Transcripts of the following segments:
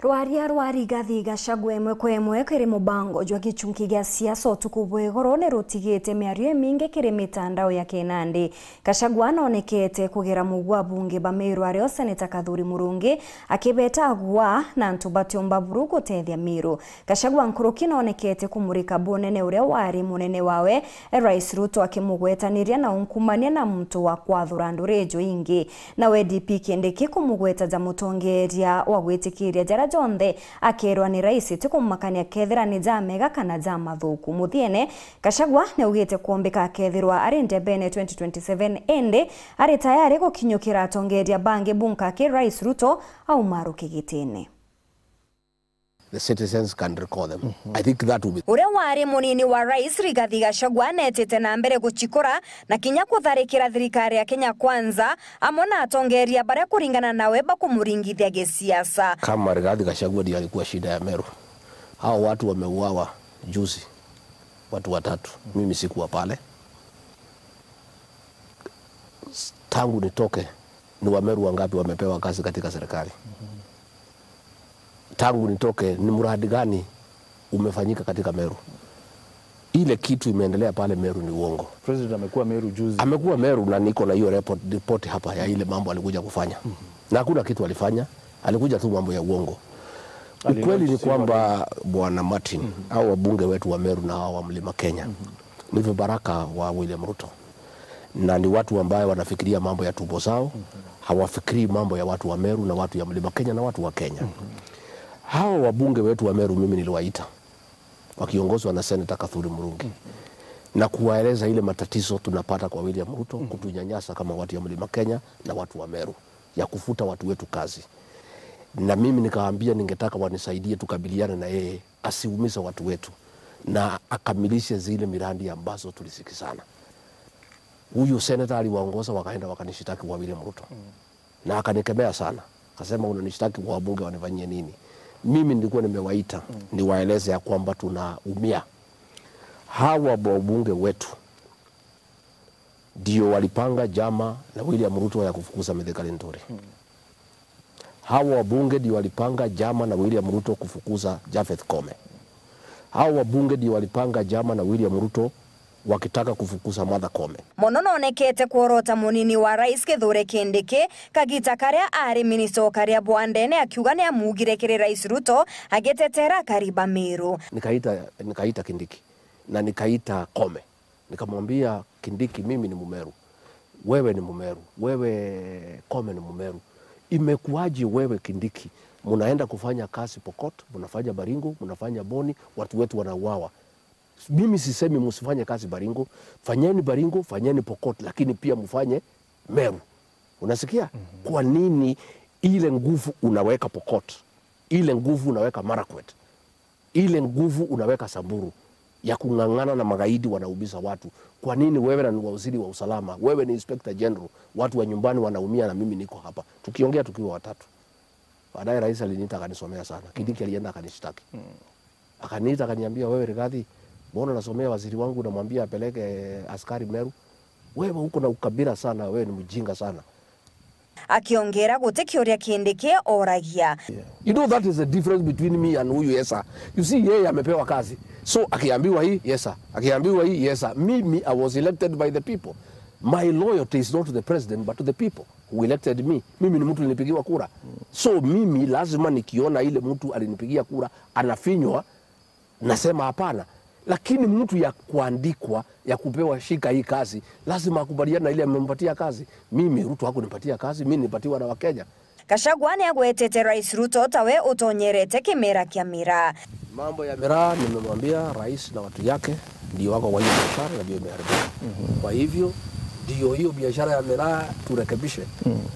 Rwaria rwa Rigathi Gachagua ĩmwe kwa ĩmwe kĩrĩ mũbango jwa gĩchungi gĩa siasa ũtukũ bwa igũrũ nĩ rũtigĩte mĩario mĩingĩ kĩrĩ mitandao ya kĩnandĩ. Gachagua nonekete kũgera mũgwa bunge ba Meru arĩo Seneta Kathuri Murungi akĩbeta agwa na ntũbatio mbaburu gũtethia Meru. Gachagua nkuruki nonekete kũmũrĩka bonene ũrĩa warĩ mũnene wawe Rais Ruto akĩmũgwetanĩria na unkumania na mtu wa kwathũra ndũrĩnjo ingĩ. Nawe DP Kindiki kũmũgweta ja mũtongoria wa gwĩtĩkĩria jara jonthe akerwa ni rais tikumakania kethira ni jamega kana jamathuku. Muthiene Gachagua nĩaugĩte kuombĩka akethirwa arĩ ndebene 2027 ende arĩ tayari gũkinyũkĩra atongoria bange bunkake Rais Ruto aumaruke gĩtĩ-inĩ. The citizens can recall them. I think that will be. Uria wari munini wa Rais Rigathi Gachagua netete na mbere guchikora na kinya kutharikira thirikari ya Kenya Kwanza amona atongeria baria kuringana nawe bakumuringithia gisiasa. Kama Rigathi Gachagua ndiye alikuwa shida ya Meru. Hao watu wameuawa juzi. Watu watatu. Mimi sikuwa pale. Tangu nitoke ni wa Meru wangapi wamepewa kazi katika serikali? Tangu nitoke ni mradi gani umefanyika katika Meru? Ile kitu imeendelea pale Meru ni uongo. President amekuwa Meru juzi. Amekuwa Meru na niko na hiyo report hapa ya ile mambo alikuja kufanya. Na hakuna kitu alifanya, alikuja tu mambo ya uongo. Ukweli ni kwamba Bwana Martin au wabunge wetu wa Meru na hao wa Mlima Kenya ni vibaraka wa William Ruto. Na ni watu ambao wanafikiria mambo ya tumbo zao, hawafikiri mambo ya watu wa Meru na watu ya Mlima Kenya na watu wa Kenya. Hao wabunge wetu wa Meru mimi niliwaita wakiongozwa na Senator Kathuri Murungi na kuwaeleza ile matatizo tunapata kwa William Ruto kutunyanyasa kama watu ya Mlima Kenya na watu wa Meru, ya kufuta watu wetu kazi. Na mimi nikawaambia ningetaka wanisaidie tukabiliane na yeye asiumize watu wetu na akamilishe zile miradi ambazo tulisikizana. Huyu senator aliwaongoza wakaenda wakanishitaki kwa William Ruto. Na akanikemea sana. Akasema unanishtaki kwa wabunge wanifanyie nini? Mimi nilikuwa nimewaita niwaeleze ya kwamba tunaumia. Hawa wabunge wetu ndio walipanga jama na William Ruto ya kufukuza Mithika Linturi. Hawa wabunge ndio walipanga jama na William Ruto kufukuza Japheth Kome. Hawa wabunge ndio walipanga jama na William Ruto wakitaka kufukuza Martha Koome. Mono nonekete kuorota munini wa Rais Kithure Kindiki kagita karia ari minister karia bwandene akiuga ni amugire kiri Rais Ruto agitetera kariba Meru. Nikaita Kindiki na nikaita Koome. Nikamwambia Kindiki, mimi ni Mumeru, wewe ni Mumeru, wewe Koome ni Mumeru. Imekuwaje wewe Kindiki munaenda kufanya kazi Pokot, munafanya Baringo, munafanya Boni, watu wetu wanauawa? Mimi sisemi msifanye kazi Baringo, fanyeni Baringo, fanyeni Pokot, lakini pia mfanye Meru. Unasikia? Kwa nini ile nguvu unaweka Pokot, ile nguvu unaweka Marakwet, ile nguvu unaweka Samburu ya kungangana na magaidi wanaubisa watu? Kwa nini wewe na ni waziri wa usalama, wewe ni Inspector General, watu wa nyumbani wanaumia na mimi niko hapa tukiongea tukiwa watatu? Baadaye rais aliniita akanisomea sana. Kindiki alienda akanishtaki. Akaniita akaniambia, wewe Rigathi, mbona nasomea waziri wangu namwambia apeleke askari Meru? Wewe huko na ukabila sana, wewe ni mjinga sana. Akiongera gutekiuria Kindiki oragia. You know that is the difference between me and huyu yes sir. You see, yeye amepewa kazi. So akiambiwa hii yes sir, akiambiwa hii yes sir. Mimi I was elected by the people. My loyalty is not to the president but to the people who elected me. Mimi ni mtu nilipigiwa kura. So mimi lazima nikiona ile mtu alinipigia kura anafinywa nasema hapana. Lakini mtu ya kuandikwa, ya kupewa shika hii kazi, lazima akubaliane na ile amempatia kazi. Mimi Ruto hakunipatia kazi, mimi nilipatiwa na Wakenya. Gachagua nĩagwetete Rais Ruto tawe utonyerete kimera kia miraa. Mambo ya miraa nimemwambia rais na watu yake ndio wako kwa hiyo biashara na ndio imeharibika. Kwa hivyo ndio hiyo biashara ya miraa turekebishe.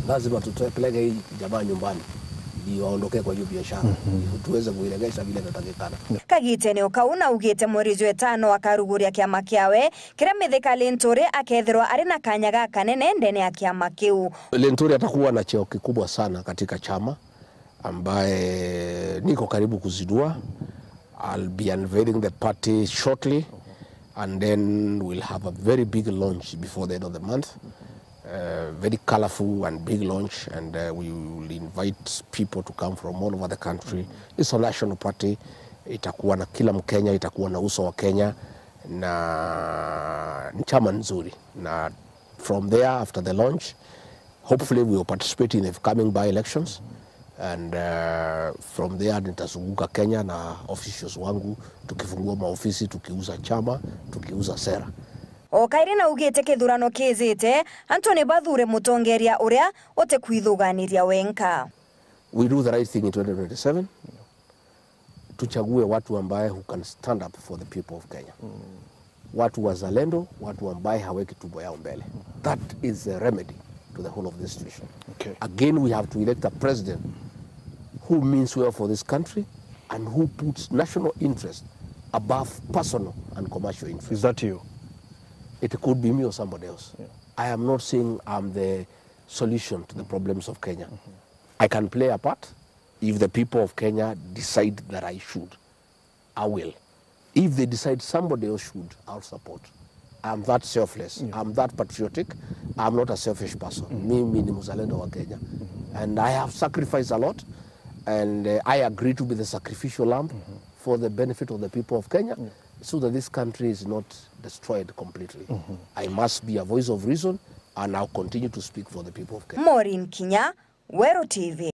Lazima tutapeleke hii jamaa nyumbani ndio waondoke kwa hiyo biashara tuweze kuiregesha vile inatakikana. Kagitene kauna ugite mweri jwetano akaruguria kiama kiawe kira Mithika Linturi akethirwa ari na kanya gaka nene ndene ya kiama kiu. Linturi atakuwa na cheo kikubwa sana katika chama ambaye niko karibu kuzidua. I'll be unveiling the party shortly and then we'll have a very big launch before the end of the month. Very colorful and big launch, and we will invite people to come from all over the country. It's a national party. Itakuwa na kila Mkenya, itakuwa na uso wa Kenya na ni chama nzuri. Na from there, after the launch, hopefully we will participate in the coming by-elections. And from there nitazunguka Kenya na officials wangu, tukifungua maofisi, tukiuza chama, tukiuza sera. O kairi na ugite kithurano kizite antu ni bathure mutongeria uria utekwithuganiria wenka. We do the right thing in 2027. Tuchague watu ambaye who can stand up for the people of Kenya. Watu wazalendo, watu ambaye haweki tumbo yao mbele. That is the remedy to the whole of this situation. Okay. Again, we have to elect a president who means well for this country and who puts national interest above personal and commercial interest. Is that you? It could be me or somebody else. Yeah. I am not saying I'm the solution to the problems of Kenya. I can play a part. If the people of Kenya decide that I should, I will. If they decide somebody else should, I'll support. I'm that selfless. Yeah. I'm that patriotic. I'm not a selfish person. Mimi ni mzalendo wa Kenya. And I have sacrificed a lot. And I agree to be the sacrificial lamb for the benefit of the people of Kenya, so that this country is not destroyed completely. I must be a voice of reason, and I'll continue to speak for the people of Kenya. Maureen Kinya, Weru TV.